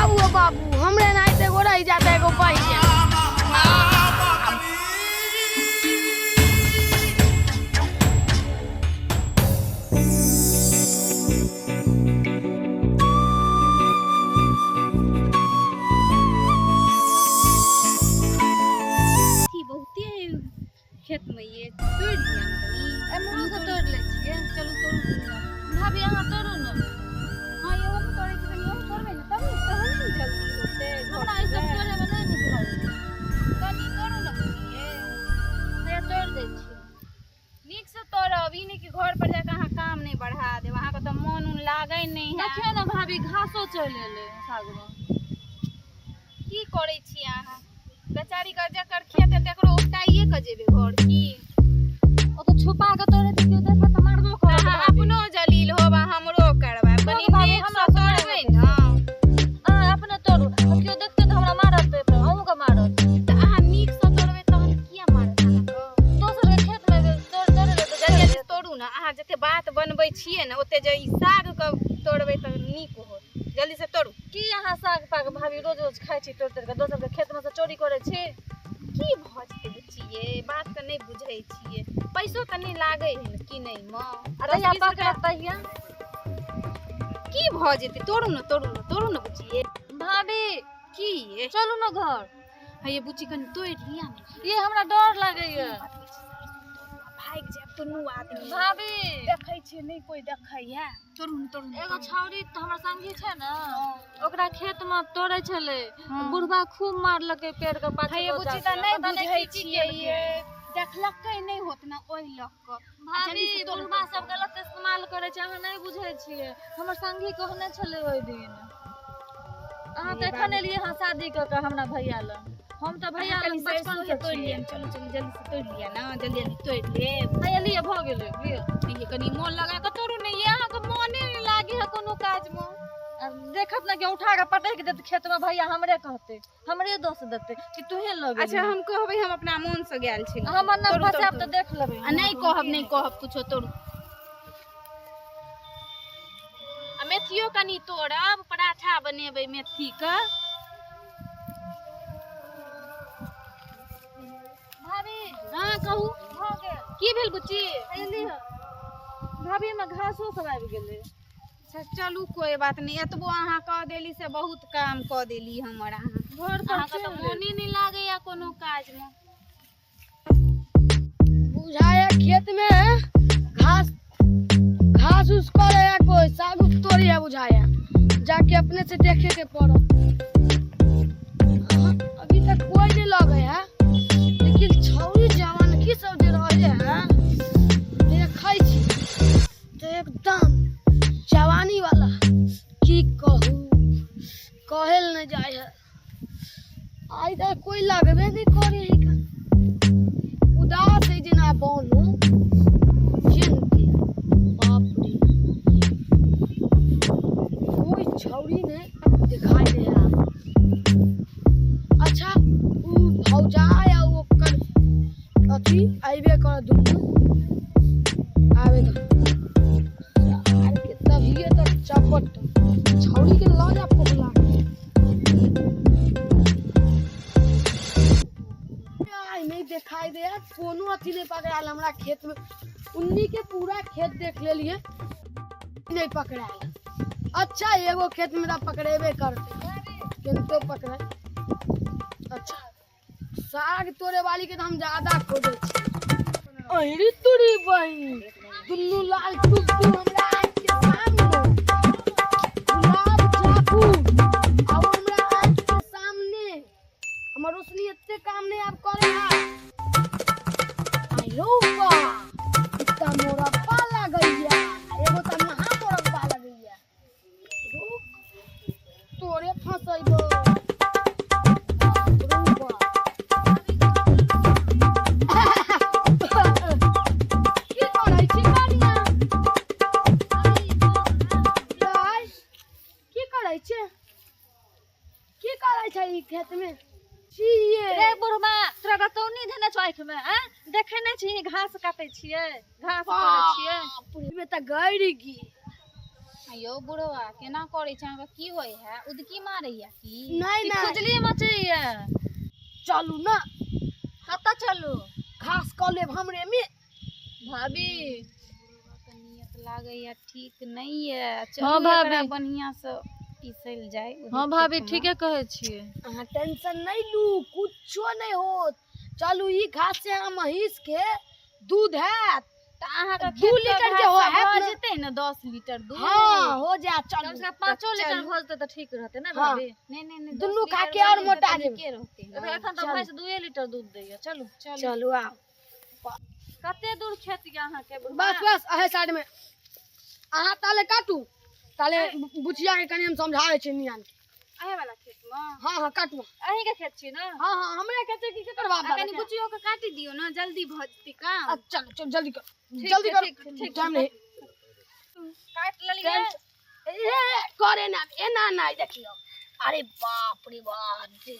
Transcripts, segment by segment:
आबू ओ बाबू, हमरे एनाहिते एगो रहि जात एगो बहि जायत। अथी बहुते है खेत में, ये तोड़ लिया ने कनी। एम्हरो के तोड़ लै छियै। चलू तोड़ू दुनू। भाभी, अहाँ तोड़ू ने। हाँ, ये हम तोड़ै छी, कनी हम तोड़बै ने तब ने, तहन ने जल्दी होतै। हमरा ई सब तोड़े में नहि नीक लागैए। कनी तोड़ू ने बुचिये। हैया, तोड़ि दै छी। नीक से तोड़ब, ई नहि कि घर पर जाके अहाँ काम नहि बढ़ा देब। अहाँके तऽ मोन उन लागै नहि है। देखियौ ने भाभी, घासो चलि एलै सागमे। की करै छी अहाँ? बेचारी के जकर खेत है तकरो उपटाइए के जेबै घर की? ओ तऽ छुपा के तोड़ै छै, केओ देखत तऽ मारबो करत। अहाँ अपनो जलील होब आ हमरो करबै। कनी भाभी, नीक हमरा से से नहि तोड़बै ने। अहाँ अपने तोड़ू, आ केओ देखतै तऽ हमरा मारत, तऽ अहूँके मारत। तऽ अहाँ नीक से तोड़बै तहन किया मारत अहाँके? दोसर के खेत मे तोड़ तोड़े तऽ जल्दी जल्दी तोड़ू ने। अहाँ जते बात बनबै छियै ने, ओते जे ई साग के तोड़बै तऽ नीक होत। जल्दी से तोड़ू। की अहाँ साग पाग भाभी रोज रोज खाइ छी? तोड़ि तोड़ि कऽ दोसर के खेत मे से चोरी करै छी। की भऽ जेतै बुच्ची? ये बात के नहि बुझै छियै। पैसो तऽ नहि लागै है ने किनै मे। आ तहिया पकड़त तहिया की भऽ जेतै? तोड़ू ने, तोड़ू ने, तोड़ू ने बुच्ची। भाभी। की ये? चलू ने घर। हे बुच्ची, कनि तोड़ि लिअ ने। ये, हमरा डर लागैया। भागि जायब दुनू आदमी। भाभी। देखै छियै नहि, कोइ देखैया। तोड़ू ने, तोड़ू ने। एगो छौड़ी तऽ हमर संगी छै ने, ओकरा खेत मे तोड़ै छलै, बुढ़बा खूब मारलकै पेड़ के पाछू। हे बुच्ची, तऽ नहि बुझै छियै ये। देखलकै नहि होत ने ओहि लऽ कऽ। भाभी, बुढ़बा सब गलत इस्तेमाल करै छै, अहाँ नहि बुझै छियै। हमर संगी कहने छलै ओहि दिन। अहाँ तऽ एखन एलियै हँ शादी कऽ कऽ हमरा भैया लग, हम तऽ भैया लग बचपन से तोड़ि छियै। लिअ। चलू चलू, जल्दी से तोड़ि लिअ ने, जल्दी जल्दी तोड़ि लेब। हैया लिअ, भऽ गेलै, लिअ। ये कनि मोन लगा कऽ तोड़ू ने। ये अहाँके मोने नहि लागे है कोनो काजमे। आ देखत ने कि उठा कऽ पटकि देत खेतमे, भैया हमरे कहतै, हमरे दोष देतै कि तूहे लग। अच्छा, हम कहबै हम अपना मोन से गेल छी। हमर नाम तोड़ू, तोड़ू, फसायब तऽ तोड़ू। देख लेबै। आ नहि कहब, नहि कहब कुछो, तोड़ू। आ मेथियो कनि तोड़ब, पराठा बनेबै मेथी के। भाभी। हाँ, कहू। भऽ गेल। की भेल बुच्ची? हैया लिअ भाभी, एहिमे घासो सब आबि गेलै। अच्छा चलू, कोई बात नहीं। एतबो अहाँ कऽ देली से बहुत काम कऽ देली हमर अहाँ। घर पर अहाँके तऽ मोने नहि लागैया कोनो काजमे। बुझाया खेत में घास घास उस करे या कोई साग उग तोड़ी है बुझाया। जाके अपने से देखे के पड़ो। हाँ, अभी तक कोई नहीं लगे है, लेकिन छौरी जवान की सब जे रहे है, देखै छी तो एकदम जवानी वाला, की कहू, कहल नहीं जाय है। आइ तक कोई लगबे नहीं करे है का। उदास है जेना बनू चिंती। बाप रे, कोई छौरी ने दिखाई दे रहा। अच्छा, उ भौजा या ओकर अथी अइबे कर, दुनू आबे दो आर के, तभिए तक चपट छौरी के लऽ जा पोखला। आइ नहीं दिखाई दे यार, कोनो अथी नहीं पकड़ायल हमरा खेत में। उन्नी के पूरा खेत देख लेलिए, नहीं पकड़ायल। अच्छा, एगो खेत में तऽ पकड़ेबे करते, किनको पकड़े। अच्छा, साग तोड़े वाली के तऽ हम ज्यादा खोजै छी। अहिरी तोरी बहिन, दुनू लाल टुकटुक हमरा आँखि के सामने, गुलाब चाकू आ हमरा आँखि के सामने। हमर रोशनी एते काम नहीं आब करे है। आयो बा, इतना मोरब्बा लगैया, एगो त महा मोरब्बा लगैया। रुक, तोरे फंसैबो। बाप रो बाप, की करै छी कनिया? दाइ, की करै छी? की करै छै ई खेत में छियै? रे बुढ़बा, तोरा रतौनी धेने छौ आँखि मे? आँय, देखै नहि छी, घास काटै छियै, घास तोड़ै छियै। बाप रे, तऽ गड़ि गेल। यौ बुढ़वा केना करै छै अहाँके की होइ है उदकी मारैया की नहि ई नहि खुजली मचैया। चलू ना। कतऽ चलू? घास कऽ लेब हमरे में। भाभी बुढ़वा के नियत लागैया ठीक नहि ये। हाँ चलू भाभी। एकरा बढ़िया से पीसल जाय ओहि हाँ भाभी खेतमे। ठीके कहै छियै। अहाँ टेंशन नहीं लू, कुछो नहीं होत। चलू ई घास से अहाँ महीष के दूध हैत। तऽ अहाँके दू खेत के लीटर घास के हो से हैत भऽ ने? जेतै ने 10 लीटर दूध? हाँ हो जायत। कम चलू से कम 5 तऽ लीटर चलू। भऽ जेतै तऽ ठीक रहतै ने हाँ। भाभी? नहि नहि नहि, दुनू 10 खा लीटर के और भऽ जेतै मोटा तऽ जेबै। नीके रहतै ने। एखन तऽ चलू। भैंस 2 लीटर दूध दैया। चलू। चलू। चलू आउ। कते दूर खेत यऽ अहाँके बुढ़वा? बस बस अहे साइड में। अहाँ ताले काटू, ताले बुचिया के कनि हम समझाबै छी नियन के। अहे वाला खेत मे? हाँ हाँ काटू। अहीं के खेत छी ना? हाँ हाँ हमरे खेत छै की केकर बाप आ दादा कनि के? बुचियो के काटि दियौ ने, जल्दी भऽ जेतै काम। आ, चलू चलू जल्दी करू, ठीक जल्दी छै, करू। ठीक छै, ठीक टाइम छै। नहीं। काटि लेलियै। ए करे ना, एना ना, देखियौ। अरे बाप रे बाप रे।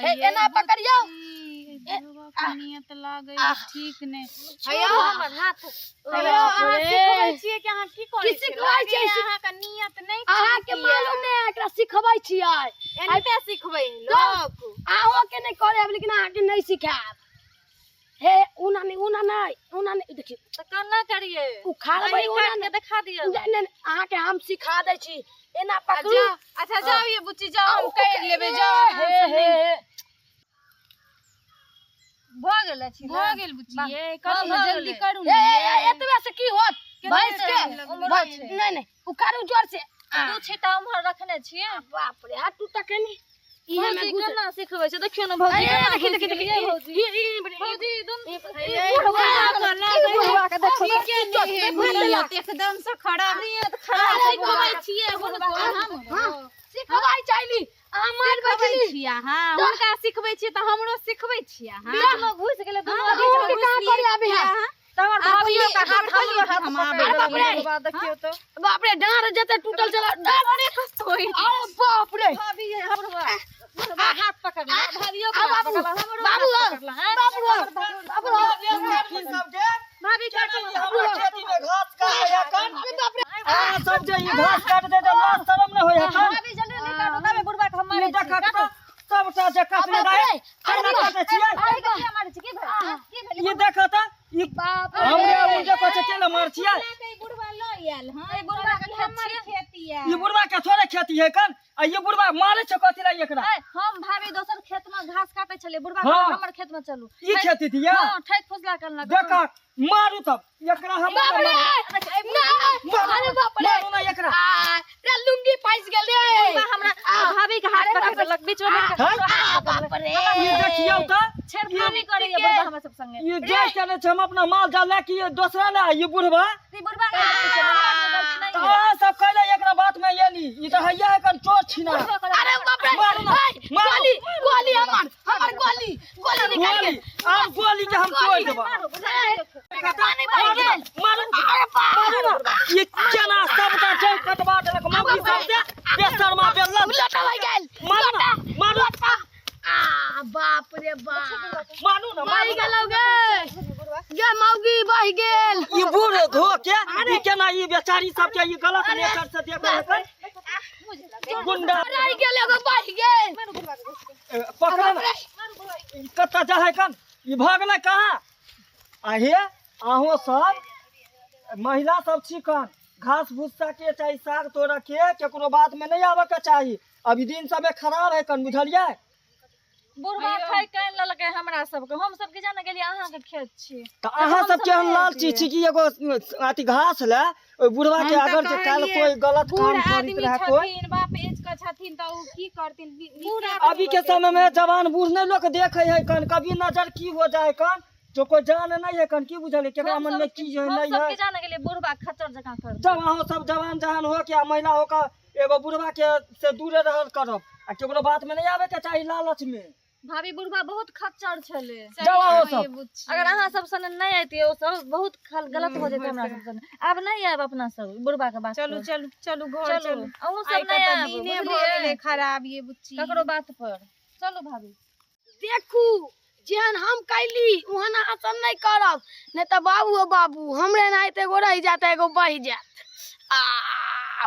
हे एना पकड़ियौ। ई बुढ़वा के नियत लागैया आह। ठीक नहि। हैया हमर हाथ। हेयौ अहाँ रे। सिखबै छियै कि अहाँ की करै की छियै? सिखबै छियै? लागैया अहाँके नियत नहि अहाँ के ठीक ये। मालूम नहि, एकरा सिखबै छियै। एनाहिते सिखबै लोक। अहों के नहि करे आब, लेकिन अहाँ के नहीं सिखायब। हे ओना नहीं, ओना नहीं, ओना नहीं, देखियौ। तऽ केना करियै? उखाड़बै अहीं ओना काटि के नहि। देखा दियौ। नहि नहि, अहाँ के हम सिखा दै छी। एना पकड़ू। जाउ, अच्छा जाउ ये बुच्ची जाउ, हम करि लेबै, जाउ। हे हे हे। भऽ गेल अछि। भऽ गेल बुच्ची ये, हाँ, करू ने भऽ जल्दी गेलै। करू ए, ने। ए, ए, एतबे से की होत केतना भैंस के? टाइम लगबै भैंस- छै? नहीं नहीं, उखाड़ू जोर से। आ, 2 छींटा उम्हर रखने छियै। बाप रे, हटू तकनी इहे में भौजी घुस। केना सिखबै छै देखियौ ने भौजी। ए, केना देखी घुसि देखी देखी, गेलियै भौजी। ई ई ई भौजी दुनू हे, बुढ़वा बुढ़वा के बुढ़वा के देखो। ठीके नहि है नियत, एकदम से खराब। नियत अहाँ खराब छै। सिखबै छियै हुनको? हमरो हाँ सिखबै चाहली, अहाँ मार सिखबै बैठली। छियै अहाँ? हुनका सिखबै छियै तऽ हमरो सिखबै छियै अहाँ? बीच में घुसि गेलै दुनू। हाँ, बीच में के कहाँ घुसलियै करे आबे है? अहाँ? तऽ हमर आ, भाभियो के बोलिए, हाथ बोलिए, हमरो हाथ हम पकड़ि आबै लेलक। बाप रे। बुढ़वा देखियौ तऽ। बाप रे, डाँड़ जते टूटल चला डाँड़। तोड़ि अरे बाप रे। भाभी ये हमरो बुढ़वा हाथ पकड़ला, भाभियो के आ, हाथ बाबू, पकड़ला, हमरो बाबू, हाथ पकड़ला। हैं? बाबू, बाबू, की सब के भाभी काटू। हमरा खेती में घास काटे है कन? अरे बाप रे। अहाँ सब जे ई घास काट दे तऽ लाज शरम नहि होइ है कन? भाभी जल्दी जल्दी काटू तबे बुढ़वा के हम ई मारै छी। देखत काटू। तऽ सबटा जे काटने बाप रहै रे, अरे केना बाप काटै छियै? अरे किया मारै छी? की भेल? हैं? की भेल? ई देखत तऽ ई बाप रे। हमरे ओ जे कहै छै केना मार छियै? ई बुढ़वा लऽ आयल हँ, ई बुढ़वा के खेत हमर छियै। खेत ये। ई बुढ़वा के थोड़े खेती है कन? आ ई बुढ़वा मारै छै कथी लए एकरा? ए, हम भाभी दोसर खेत में घास काटे छलियै, बुढ़वा हाँ। कहलक हमर खेत में चलू। ई खेती दिया? हाँ, ठैक फुसला करलक। देखत मारू तब एकरा हम बाप रे। मारू। नहीं, अरे बाप रे। मारू ना एकरा। आ, रे लुंगी फंस गेल रे। बुढ़वा हमरा भाभी के हाथ अरे पकड़ बाप रे। लेलक बीच में। हैं? आ, बाप रे। ई देखियौ तऽ छेड़खानी करैया बुढ़वा हमरा सब संगे। ई जे केने छै हम अपना माल जाल लए के दोसरा लए ई बुढ़वा। ई बुढ़वा के गलती छै, हमरा के गलती तऽ नहीं है। अहाँ सब कैले एकरा बात में एली? ई तऽ हैया एखन चोर छिना। बुढ़वा कहलक, अरे बाप रे। मारू ना, ए, मारू। गोली गोली, हमर हमर गोली, गोली निकाल गोली के। आब गोली के हम तोड़ देबा। मारू, बुढ़वा के देखो। पानी बह गेल। मारू, अरे बाप। मारू ना। ई केना सबटा चौक कटवा देलक मौगी सब से बेसरमा बेलन। लोटा बह गेल। मारू ना, मारू। आ बाप रे बाप। मारू ना, बह मारू ना। गेलौ गे, गे मौगी बह गेल। ई बूढ़ धो के ई केना ई बेचारी सबके ई गलत नेचर से देखै है गुंडा। रहि गेल एगो, बह गेल। ए, पकड़ ना। ई कतऽ जाइ कन? ई भऽ गेलै कहाँ? आ हे अहूँ सब महिला सब छी कन, घास भूसा के चाही साग तोड़ऽ के केकरो बात में नहीं आबऽ के चाही। अभी दिन समय खराब है कन, बुझलियै? बुढ़वा ठैक के आनि लेलकै हमरा सबके। हम सब की जाने गेलियै अहाँके खेत छी। तऽ अहाँ सब केहन लालची छी कि एगो अथी घास ले ओहि बुढ़वा के हम तऽ अगर जे काल्हि कहलियै, कोई गलत बूढ़ काम करैत आदमी रहै कोई। छथिन, बाप एज के छथिन, तऽ ओ की करथिन? बूढ़ अभी के समय में जवान बूढ़ नहीं लोग देखे है कन, कभी नजर की हो जाए कन जो कोई जान नहीं है कन। की बुझलियै केकरा हम मन में सब की है हम नहीं सब है? की जाने गेलियै बुढ़वा खच्चर जकाँ करतै। जब अहाँ सब जवान जहान हो के आ महिला हो के एगो बुढ़वा के से दूरे रहल करब आ केकरो बात में नहीं आबे के चाही लालच में। भाभी बुढ़वा बहुत खच्चर छलै। जाओ अहाँ सब। अगर अहाँ सब सने नहीं अयतियै ओ सब बहुत गलत हो जेतै हमरा सब सने। आब नहीं आयब अपना सब बुढ़वा के बात चलू पर। चलू चलू घर चलू चलू। अहूँ आइ सब के नहीं तऽ आयब दिने भऽ बुझलियै? गेलै खराब ये बुच्ची। ककरो बात पर। चलू भाभी। देखू जेहन हम कैली ओहन अहाँ सब नहीं करब, नहीं तऽ बाबू ओ बाबू हमरे एनाहिते एगो रहि जायत एगो बहि जायत। आ